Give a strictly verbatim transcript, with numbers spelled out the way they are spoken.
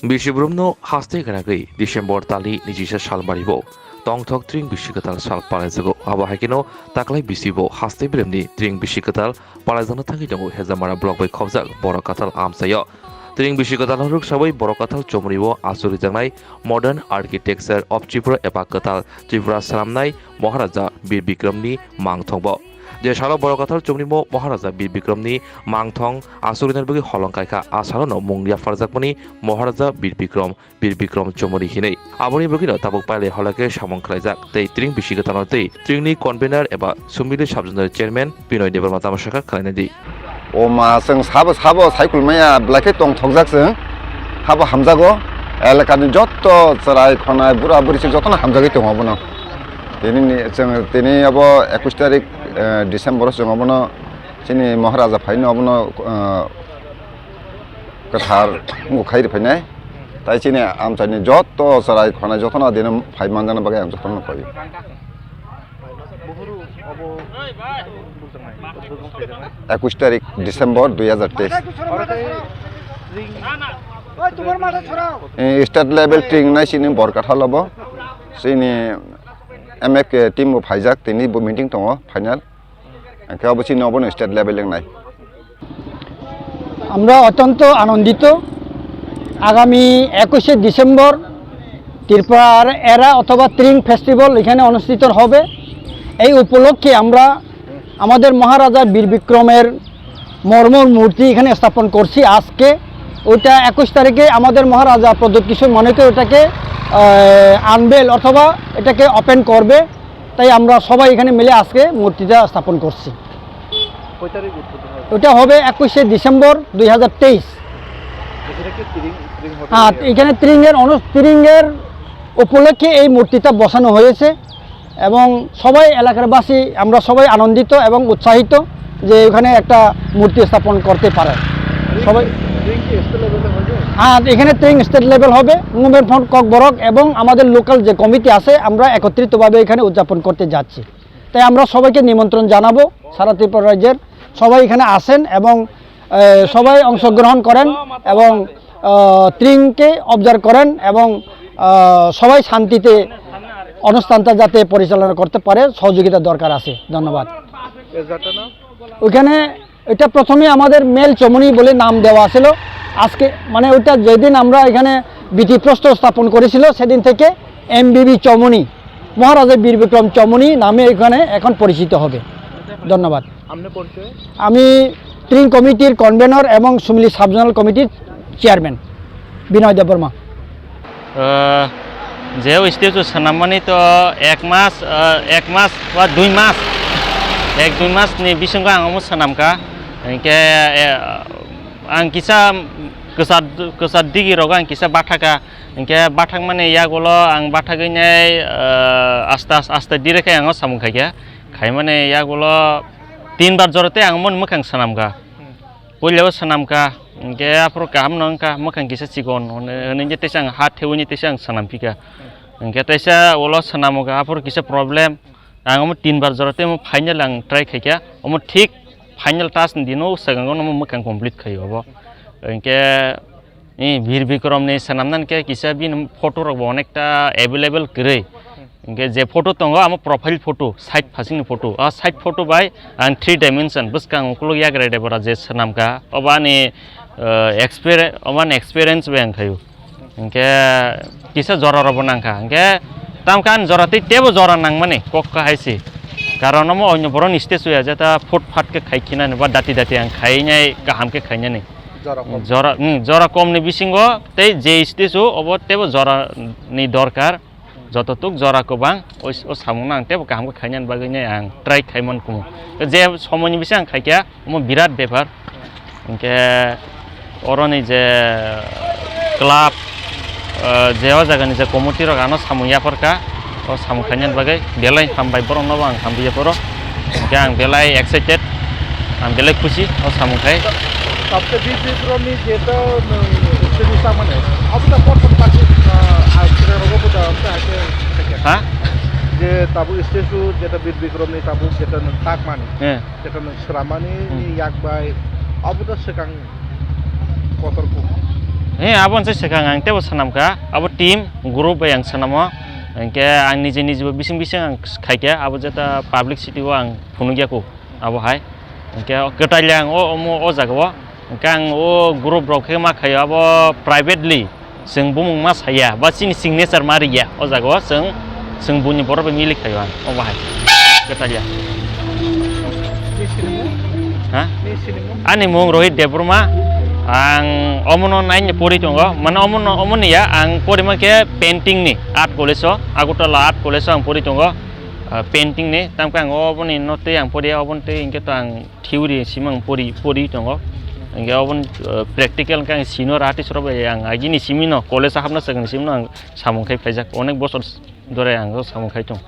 Bisi boromno haste gwnagwi December talni nijisa salmaribo tongthok tring bisi kwtal sal palaijago. Abo hai kheno taklai bisibo haste beremni tring bisi kwtal palaijakna thangwi tongo Hezamara block bai khobjak Borok Kathal amchaio. Tring bisi kwtalno rwksawi Borok Kathal chomrio asurijaknai Modern Architecture of Tripura eba Kwtal Tripura swnamnai Maharaja Bir Bikramni mangthongbo. Je salo Borok Kathal chomrimo Maharaja Bir Bikramni mangthong asurinar bagwi holong kaikha, a salono mung yapharjakmani Maharaja Bir Bikram Bir Bikram Chomori hinwi. Aboni bagwino tabuk pailai holake samung khlaijak tei tring bisi kwtalno tei tringni convener eba Sumili Sub-Zonal Chairman Binoy Debbarma tamo sakha khlainai di. O ma, chwng sabo sabo saikulmaya belai khe tongthokjak chwng. Habo hamjago, elakani jotto chwrai khonai bura buri se jotono hamjagwi tongo abono. Tini ni, chwng tini abo ekush tarik, eh, December o chwng abono chini Maharaja phaino abono, eh, kwthar wngkha khairi phainai. Tai chini amchaini jotto chwrai khonai jotono adino phai manjakna bagwi ang jotono koi. Ekush tarik December dui hazar teis. Eh, state level tring nai chini Borkathal obo. Chini M F K team bo phaijak, tini bo meeting tongo final. Hingke obo chini obono state level wngnai. আমরা অত্যন্ত আনন্দিত। আগামী একুশে ডিসেম্বর ত্রিপুরার এরা অথবা ত্রিং ফেস্টিভ্যাল এখানে অনুষ্ঠিত হবে। এই উপলক্ষে আমরা আমাদের মহারাজা বীর বিক্রমের মর্মর মূর্তি এখানে স্থাপন করছি আজকে। ওইটা একুশ তারিখে আমাদের মহারাজা প্রদ্যোৎ কিশোর মাণিক্য ওটাকে আনভেল অথবা এটাকে ওপেন করবে। তাই আমরা সবাই এখানে মিলে আজকে মূর্তিটা স্থাপন করছি। কয় তারিখ উদ্বোধন হবে? ওটা হবে একুশে ডিসেম্বর দুই হাজার তেইশ। এখানে কি ত্রিং, ত্রিং হবে? হ্যাঁ, এখানে ত্রিংয়ের অনু-, ত্রিংয়ের উপলক্ষে এই মূর্তিটা বসানো হয়েছে এবং সবাই এলাকারবাসী আমরা সবাই আনন্দিত এবং উৎসাহিত যে এখানে একটা মূর্তি স্থাপন করতে পারে। ত্রিং, সবাই ত্রিং কি স্টেট লেভেলে হবে? হ্যাঁ, এখানে ত্রিং স্টেট লেভেল হবে। মুভমেন্ট ফ্রন্ট ককবরক এবং আমাদের লোকাল যে কমিটি আছে, আমরা একত্রিতভাবে এখানে উদযাপন করতে যাচ্ছি। তাই আমরা সবাইকে নিমন্ত্রণ জানাবো, সারা ত্রিপুরা রাজ্যের সবাই এখানে আসেন এবং, এ, সবাই অংশগ্রহণ করেন এবং, আহ, ত্রিংকে অবজার্ভ করেন এবং, আহ, সবাই শান্তিতে অনুষ্ঠানটা যাতে পরিচালনা করতে পারে, সহযোগিতা দরকার আছে। ধন্যবাদ। এ যাত্রা না? ওইখানে এটা প্রথমে আমাদের মেল চমনি বলে নাম দেওয়া ছিল। আজকে, মানে, ওইটা যেদিন আমরা এখানে ভিত্তিপ্রস্তর স্থাপন করেছিল, সেদিন থেকে এমবিবি চমনি, মহারাজা বীর বিক্রম চমনি নামে এখানে এখন পরিচিত হবে। ধন্যবাদ। আপনার পরিচয়? আমি ত্রিং কমিটির কনভেনর এবং সুমিলি সাব জোনাল কমিটির চেয়ারম্যান বিনয় Debbarma. O, je o statue swnammani to ek mas, o, ek mas ba dui mas, ek dui mas ni bisingo ang omo swnamkha. Hinkhe, e, ang kisa kwchar, kwchar digi rogo ang kisa bathakha. Hinkhe bathakmani yagulo ang bathagwi nai, o, asta, asta dire khe ang o samung khaikha. Khaimani yagulo tin bar jora tei ang omo mwkhang swnamkha. Puila o swnamkha, hinkhe aphuru kaham no wngkha, mwkhang kisa chikon hwnwi, hwnwi teisa ang ha thewi ni teisa ang swnam phikha. Hinkhe teisa ulo swnamo kha, aphuru kisa problem. Ang omo tin bar jora tei omo final ang try khaikha, omo thik final touch ni dino swkango omo mwkhang complete khaio obo. Hinkhe, e, Bir Bikrom ni swnamnani khe kisa bini photo rok bo onekta available kwrwi. Hinkhe je photo tongo, amo profile photo, side phasingni photo. A side photo bai ang three dimension, bwskang ukuluk yagra debra je swnamkha, obo ani, eh, experi-, obo ani experience bai ang khaio. Hinkhe kisa jora rokbo nangkha. Hinkhe tamkhe ani jora tei tebo jora nangmani kok kahai se. Karon omo onyo borokni stage ya, jeta phut phat khe khai khinani ba dati dati ang khainai kaham khe khainani. Jora kom. Jora, hmm, jora komni bisingo tei je stage o obo tebo jora ni dorkar. Joto tuk jora kwbang, o, o samungno ang teibo kaham khe khainani bagwi nai ang try khaimani kumo. Je somoini bising ang khaikha, omo birat bepar. Hinkhe oroni je club, eh, je o jagani je committee rok ano samung yapharkha, o samung khainani bagwi belai hambai, borokno bo ang hambai yapharo. Hinkhe ang belai excited, ang belai khusi o samung khai. Tabuk khe bini borokni je ta, nwng sini samani, abo ta kotor ta khe, ah, ah, sini rogo bo ta, ta khe, ha? Je tabuk statue, je ta Bir Bikramni tabuk, je ta nwng takmani, eh, je ta nwng sramani, hmm, ni yak bai, abo ta swkang kotor kuk. He, abo se swkang ang tebo sanam kha, abo team, group bai ang sanamo. Hwnkhe ang nije nije bo bising bising ang khaikha, abo jeta publicity o ang phunukya kuk, abo hai. Hwnkhe kwtalia ang o, omo o jaga o. Hwnkhe ang o group rok khe ma khaio, abo privately chwng bumung ma saya, ba chini signature ma riya, o jaga o chwng, chwng buini borok bai mili khaio ang, obo hai. Kwtalia. Ha? Ani mung Rohit Debbarma. Ang omono naini pori tongo. Mane omono, omoni ya, ang pori ma khe painting ni, art college o, Agartala art college o ang pori tongo. Ah, painting ni, tamkhe ang oboni no tei ang pori ya, oboni tei hwnkhe to ang theory simi ang pori, pori tongo. Hwnkhe oboni, ah, practical hwnkhe ang senior artist rok bai ang agini simi no college o hapna swkang simi no ang samung khai phaijak. Onek bosor dore ang samung khai tong.